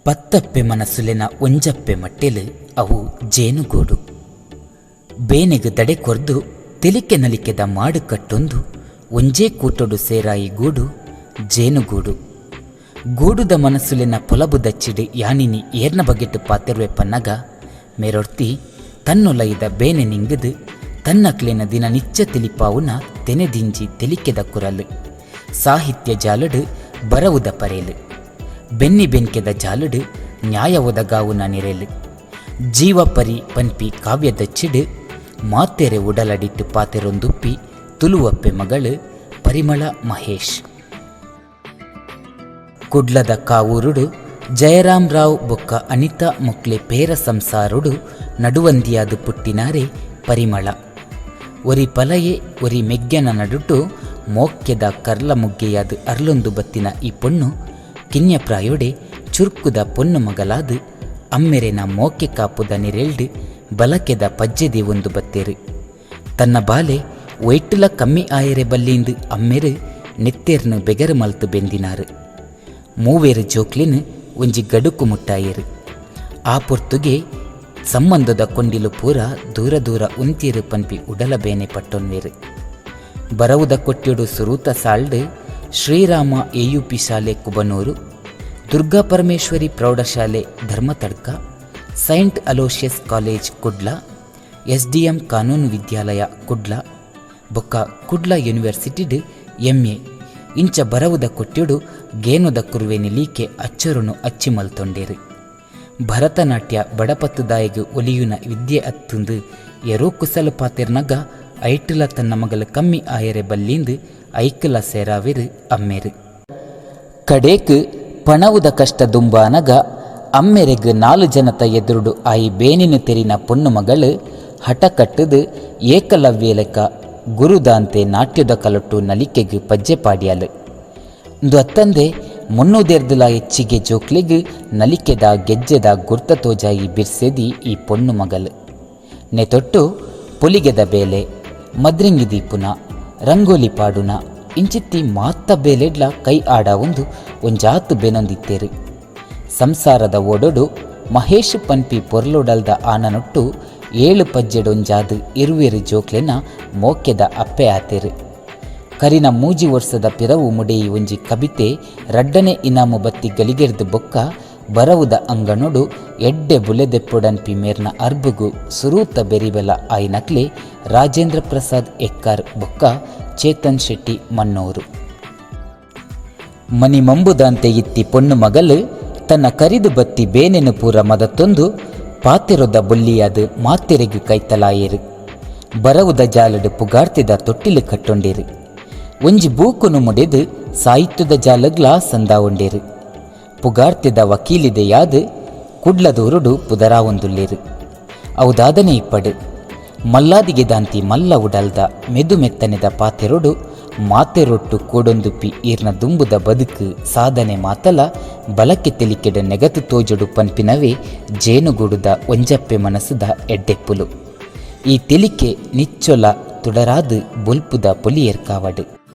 ಪತ್ತಪ್ಪೆ ಮನಸ್ಸುಲೆನ ಒಂಜಪ್ಪೆ ಮಟ್ಟೆಲ್ ಅವು ಜೇನುಗೂಡು. ಬೇನೆಗ್ ದಡೆ ಕೊರ್ದು ತೆಲಿಕೆ ನಲಿಕೆದ ಮಾಡು ಕಟ್ಟೊಂದು ಒಂಜೇ ಕೂಟೊಡು ಸೇರಾಯಿ ಗೂಡು ಜೇನುಗೂಡು. ಗೂಡುದ ಮನಸ್ಸುಲೆನ ಪೊಲಬು ದಚ್ಚಿಡ್ ಯಾನಿನಿ ಏರ್ನ ಬಗೆಟ್ ಪಾತೆರ್ವೆ ಪನ್ನಗ ಮೇರೊರ್ತಿ ತನ್ನುಲೈದ ಬೇನೆ ನಿಂಗುದು ತನ್ನಕ್ಲೆನ ದಿನ ನಿಚ್ಚ ತೆಲಿಪಾವುನ ತೆನೆದಿಂಜಿ ತೆಲಿಕೆದ ಕುರಲ್. ಸಾಹಿತ್ಯ ಜಾಲಡ್ ಬರವುದ ಪರೇಲ್, ಬೆನ್ನಿ ಬೆನ್ಕೆದ ಜಾಲಡ್ ನ್ಯಾಯ ಒದಗಾವುನ ನಿರೆಲ್, ಜೀವಪರಿ ಪನ್ಪಿ ಕಾವ್ಯದಚ್ಚಿಡ್ ಮಾತೆರೆ ಉಡಲಡಿಟ್ ಪಾತೆರೊಂದುಪ್ಪಿ ತುಲುವಪ್ಪೆ ಮಗಳ್ ಪರಿಮಳ ಮಹೇಶ್. ಕುಡ್ಲದ ಕಾವೂರುಡು ಜಯರಾಮ್ ರಾವ್ ಬೊಕ್ಕ ಅನಿತಾ ಮೊಕ್ಲೆ ಪೇರ ಸಂಸಾರೊಡು ನಡುವಂದಿಯಾದ್ ಪುಟ್ಟಿನಾರೆ ಪರಿಮಳ. ಒರಿ ಪಲಯೆ ಒರಿ ಮೆಗ್ಯನ ನಡುಟು ಮೋಕ್ಯದ ಕರ್ಲ ಮುಗ್ಗೆಯಾದ್ ಅರ್ಲೊಂದು ಬತ್ತಿನ ಈ ಪೊಣ್ಣು ಕಿನ್ಯ ಪ್ರಾಯೊಡೆ ಚುರುಕುದ ಪೊಣ್ಣು ಮಗಲಾದ್ ಅಮ್ಮೆರೆನ ಮೋಕೆ ಕಾಪುದ ನಿರೆಲ್ಡ್ ಬಲಕೆದ ಪಜ್ಜೆ ದೀವೊಂದು ಬತ್ತೆರ್. ತನ್ನ ಬಾಲೆ ಒಯ್ಟುಲ ಕಮ್ಮಿ ಆಯೆರೆ ಬಲ್ಲೀಂದ್ ಅಮ್ಮೆರ್ ನೆತ್ತೆರ್ನ್ ಬೆಗರ್ ಮಲ್ತ್ ಬೆಂದಿನಾರ್. ಮೂವೆರ್ ಜೋಕ್ಲೆನ್ ಒಂಜಿ ಗಡುಕು ಮುಟ್ಟಾಯೆರ್. ಆ ಪೊರ್ತುಗೆ ಸಂಬಂಧದ ಕೊಂಡಿಲು ಪೂರ ದೂರ ದೂರ ಉಂತ್ಯೆರ್ ಪನ್ಪಿ ಉಡಲ ಬೇನೆ ಪಟ್ಟೊನ್ವೆರ್. ಬರವುದ ಕೊಟ್ಯೊಡು ಸುರೂತ ಸಾಲ್ಡ್ ಶ್ರೀರಾಮ ಎಯುಪಿ ಶಾಲೆ ಕುಬನೂರು, ದುರ್ಗಾ ಪರಮೇಶ್ವರಿ ಪ್ರೌಢಶಾಲೆ Dharmatadka, Saint Aloysius college Kudla, SDM ಕಾನೂನು ವಿದ್ಯಾಲಯ ಕುಡ್ಲ ಬೊಕ್ಕ ಕುಡ್ಲ ಯೂನಿವರ್ಸಿಟಿಡ್ ಎಂಎ ಇಂಚ ಬರವುದ ಕೊಟ್ಯೊಡು ಗೇನೊದ ಕುರುವೆ ನಿಲೀಕೆ ಅಚ್ಚರುನು ಅಚ್ಚಿ ಮಲ್ತೊಂಡೆರ್. ಭರತನಾಟ್ಯ ಬಡಪತ್ತುದಾಯಗ್ ಒಲಿಯುನ ವಿದ್ಯೆ ಅತ್ತುಂದು ಎರೋ ಕುಸಲು ಪಾತೆರ್ನಗ ಐಟುಲ ತನ್ನ ಮಗಲು ಕಮ್ಮಿ ಆಯೆರೆ ಬಲ್ಲೀಂದು ಐಕುಲ ಸೇರಾವೆರ್ ಅಮ್ಮೆರ್. ಕಡೇಕ್ ಪಣವುದ ಕಷ್ಟ ದುಂಬಾನಗ ಅಮ್ಮೆರೆಗ್ ನಾಲು ಜನತ ಎದುರುಡು ಆಯಿ ಬೇನಿನ ತೆರಿನ ಪೊಣ್ಣು ಮಗಳು ಹಠ ಕಟ್ಟುದು ಏಕಲವ್ಯಲೆಕ ಗುರುದಾಂತೆ ನಾಟ್ಯದ ಕಲೊಟ್ಟು ನಲಿಕೆಗ್ ಪಜ್ಜೆ ಪಾಡ್ಯಾಲು. ಇಂದು ಅತ್ತಂದೆ ಮುನ್ನೂದೆರ್ದುಲ ಹೆಚ್ಚಿಗೆ ಜೋಕ್ಲೆಗ್ ನಲಿಕೆದ ಗೆಜ್ಜೆದ ಗುರ್ತ ತೋಜಾಯಿ ಬಿರ್ಸೆದಿ ಈ ಪೊಣ್ಣು ಮಗಲು. ನೆತೊಟ್ಟು ಪೊಲಿಗೆದ ಬೇಲೆ, ಮದ್ರಿಂಗಿ ದೀಪುನ, ರಂಗೋಲಿ ಪಾಡುನ ಇಂಚಿತ್ತಿ ಮಾತ ಬೇಲೆಡ್ಲ ಕೈ ಆಡಾವೊಂದು ಒಂಜಾತ್ ಬೆನೊಂದಿತ್ತೇರು. ಸಂಸಾರದ ಓಡೊಡು ಮಹೇಶ್ ಪನ್ಪಿ ಪೊರ್ಲುಡಲ್ದ ಆನನೊಟ್ಟು ಏಳು ಪಜ್ಜೆಡೊಂಜಾದ್ ಇರುವೆರು ಜೋಕ್ಲೆನ ಮೋಕೆದ ಅಪ್ಪೆ ಆತೆರು. ಕರಿನ ಮೂಜಿ ವರ್ಷದ ಪಿರವು ಮುಡೆಯಿ ಒಂಜಿ ಕಬಿತೆ ರಡ್ಡನೆ ಇನಾಮು ಬತ್ತಿ ಗಲಿಗೆರ್ದು ಬೊಕ್ಕ ಬರವುದ ಅಂಗಣೊಡು ಎಡ್ಡೆ ಬುಲೆದೆಪ್ಪೊಡನ್ಪಿ ಮೇರ್ನ ಅರ್ಬುಗು ಸುರೂತ ಬೆರಿಬೆಲ ಆಯಿನಕ್ಲೆ ರಾಜೇಂದ್ರ ಪ್ರಸಾದ್ ಎಕ್ಕಾರ್ ಬೊಕ್ಕ ಚೇತನ್ ಶೆಟ್ಟಿ ಮನ್ನೂರು. ಮನಿ ಮಂಬುದಾಂತೆ ಇತ್ತಿ ಪೊಣ್ಣು ಮಗಲು ತನ್ನ ಕರಿದು ಬತ್ತಿ ಬೇನೆನು ಪೂರ ಮದತ್ತೊಂದು ಪಾತೆರೊದ ಬೊಲ್ಲಿಯಾದ್ ಮಾತೆರೆಗ್ ಕೈತಲಾಯೆರು. ಬರವುದ ಜಾಲಡು ಪುಗಾರ್ತೆದ ತೊಟ್ಟಿಲು ಕಟ್ಟೊಂಡೇರು. ಒಂಜಿ ಬೂಕುನು ಮುಡೆದು ಸಾಹಿತ್ಯದ ಜಾಲಗ್ಲಾ ಸಂದಾವೊಂಡೇರು. ಪುಗಾರ್ತೆದ ವಕೀಲಿದೆಯಾದ್ ಕುಡ್ಲದೂರುಡು ಪುದರಾವೊಂದುಲ್ಲೇರು. ಅವುದಾದನೆ ಇಪ್ಪಡು ಮಲ್ಲಾದಿಗೆ ದಾಂತಿ ಮಲ್ಲ ಉಡಲ್ದ ಮೆದು ಮೆತ್ತನೆದ ಪಾತೆರೊಡು ಮಾತೆರೊಟ್ಟು ಕೂಡೊಂದುಪ್ಪಿ ಈರ್ನ ದುಂಬುದ ಬದುಕು ಸಾಧನೆ ಮಾತಲ ಬಲಕೆ ತೆಲಿಕೆಡ್ ನೆಗತು ತೋಜೊಡು ಪನ್ಪಿನವೇ ಜೇನುಗೂಡುದ ಒಂಜಪ್ಪೆ ಮನಸ್ಸುದ ಎಡ್ಡೆಪ್ಪುಲು. ಈ ತೆಲಿಕೆ ನಿಚ್ಚೊಲ ತುಡರಾದ್ ಬೊಲ್ಪುದ ಪೊಲಿಯೇರ್ಕಾವಡ್.